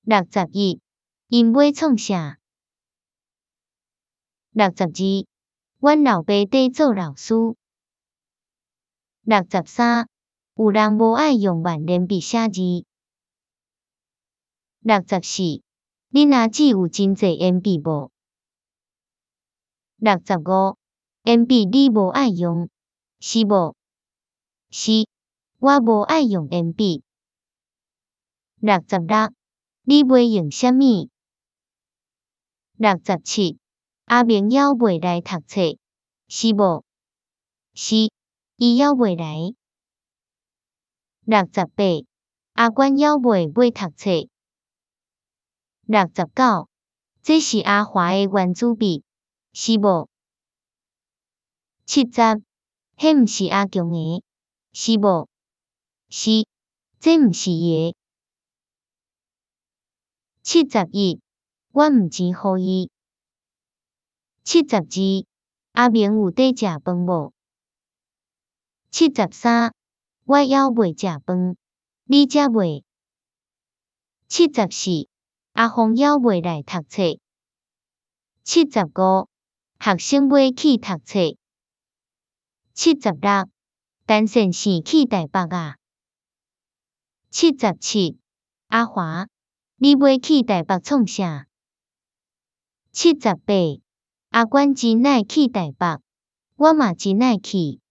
61，𪜶欲創啥？62，阮老爸佇做老師。63，有人無愛用萬年筆寫字。64，恁阿姊有真濟鉛筆無？65，鉛筆你無愛用，是無？是，我無愛用鉛筆。66，你欲用啥物？67，阿明猶未來讀冊，是無？是，伊猶未來。68，阿關猶未欲讀冊。69，這是阿華的原子筆，是無？70，彼毋是阿強的，是無？是，這毋是伊的。71，我毋錢予伊。72，阿明有佇食飯無？73，我猶未食飯，你食未？74，阿鳳猶未來讀冊。75，學生欲去讀冊。76，陳先生去台北矣。77，阿華，你欲去台北創啥？78，阿關真愛去台北，我嘛真愛去。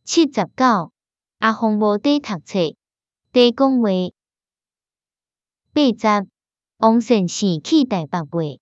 79，阿鳳無佇讀冊，佇講話。80，王先生去台北未？